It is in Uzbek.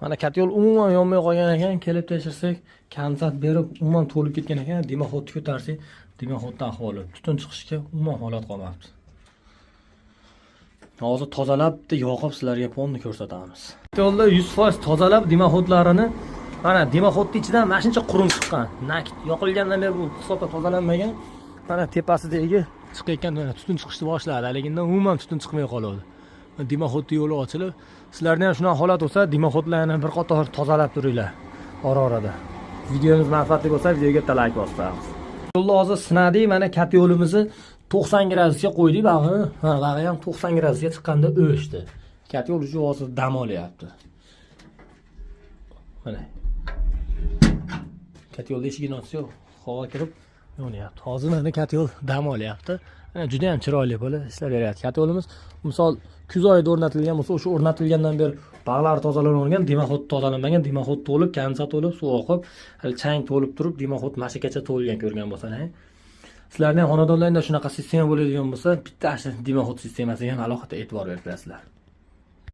Mana котёл umuman yonmay qolgan ekan, kelib tekshirsak, kondensat berib umuman to'lib ketgan ekan. Дымоход ni ko'tarsak, дымоход ni ahvoli, tutun chiqishga umuman holat qolmabdi. Hozir tozalab, bitta yoqib, sizlarga полный ko'rsatamiz. Котёл da 100% tozalab дымоход larini, mana дымоход ni ichidan mana shuncha qurum chiqqan. Nakit yoqilgandan beri bu hisobda tozalanmagan. Mana tepasidagi chiqayotgan, mana tutun chiqishni boshladi. Haligindan umuman tutun chiqmay qoladi. Дымоход ni yo'li ochilib, sizlarda ham shunaqa holat bo'lsa, дымоход larni bir qator tozalab turinglar ora-orada. Videomiz manfaatli bo'lsa, videoga bitta layk bosib qo'yamiz. Yo'lni hozir sinadik, mana котёл imizni 90 gradusga qo'ydik, bag'i. Ha, bag'i ham 90 gradusga chiqqanda o'chdi. Котёл уже hozir dam olyapti. Mana. Котёл ni eshigini ochsa, havo kirib yonyapti. Hozir mana котёл dam olyapti. Mana juda ham chiroyli bo'lib ishlab beryapti. Котёл imiz misol kuz oyida o'rnatilgan bo'lsa, o'sha o'rnatilgandan beri bag'lari tozalangan, дымоход tozalanmagan, дымоход to'lib, kondensat to'lib, suv oqib, hali chang to'lib turib, дымоход mashakacha to'lgan, ko'rgan bo'lsan. Sizlarning ham xonadonlaringda shunaqa sistema bo'ladigan bo'lsa, bitta shu дымоход sistemasiga ham alohida e'tibor berib qo'yasizlar.